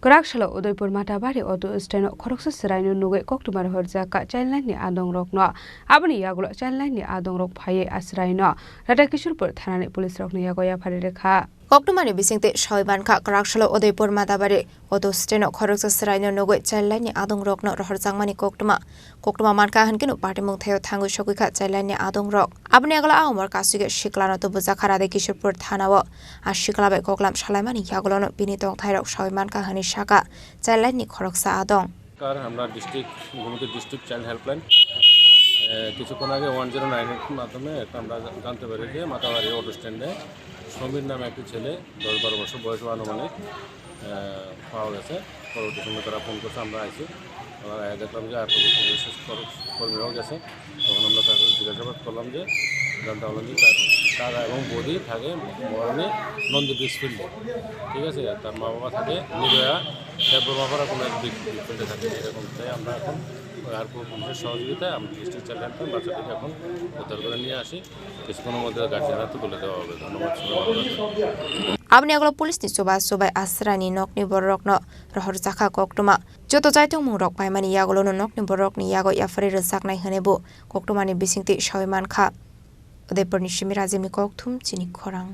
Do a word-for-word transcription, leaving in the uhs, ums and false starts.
Kwrak salo Udaipur Matabari auto stand o khoroksa chwraino nugwi koktwma rohorjak ka childline ni adong rokno. Aboni yagulo childline ni adong rok phaiwi a chwraino Radha Kishorpur thana ni police rokni yago yaphari rwkha. Koktwma ni bisingtwi sawi mankha, kwrak salo Udaipur Matabari auto stand o khoroksa chwraino nugwi childline ni adong rokno rohorjakmani koktwma. Koktwma mankha hwnkhe no patimung thaio thangwi sogwikha childline ni adong rok. Aboni yagulo a umor kasui khe siklano tubujak kha Radha Kishorpur thana o. A sikla bai koklam salaimani yagulono bini tongthai rok sawi mankha hwnwi sakha childline ni khoroksa adong. কার আমরা ডিস্ট্রিক্ট, Gomti district child helpline, এ, কিছুক্ষণ আগে one zero nine eight মাধ্যমে একটা আমরা জা-, জানতে পারি যে মাতাবাড়ি অটো স্ট্যান্ডে সমীর নামে একটি ছেলে, দশ বারো বছর বয়স হবে আনুমানিক, এ, পাওয়া গেছে। পরবর্তী সময় তারা ফোন করছে, আমরা আইছি। আমরা আয়া দেখলাম যে আরপিএফ বিশেষ কর-, কর্মীরাও গেছে। তখন আমরা তার জিজ্ঞাসাবাদ করলাম যে, জানতে পারলাম যে তার, তার এবং বৌদি থাকে মহারানী নন্দী ব্রিজ ফিল্ডে, ঠিক আছে? তার মা বাবা থাকে নিরয়া দেববর্মাপাড়া কোনো এক ব্রিজ, ব্রিজ ফিল্ডে থাকে, এরকম। তাই আমরা এখন ওই আরপিএফ পুলিশের সহযোগিতায় আমরা ডিস্ট্রিক্ট চাইল্ড হেল্পলাইন বাচ্চাটিকে এখন উদ্ধার করে নিয়ে আসি। কিছুক্ষণের মধ্যে গার্জিয়ান হাতে তুলে দেওয়া হবে। ধন্যবাদ, সবাই ভালো থাকবেন। Aboni yagulo police ni chubachu bai a chwraini nokni bororokno rohorjakha koktwma. Joto jaitungmung rok paimani yagulono nokni bororokni yago yaphari rwjaknai hwnwi bo koktwmani bisingtwi sawi mankha. Udaipurni simi Rajibni kokthum chini khorang.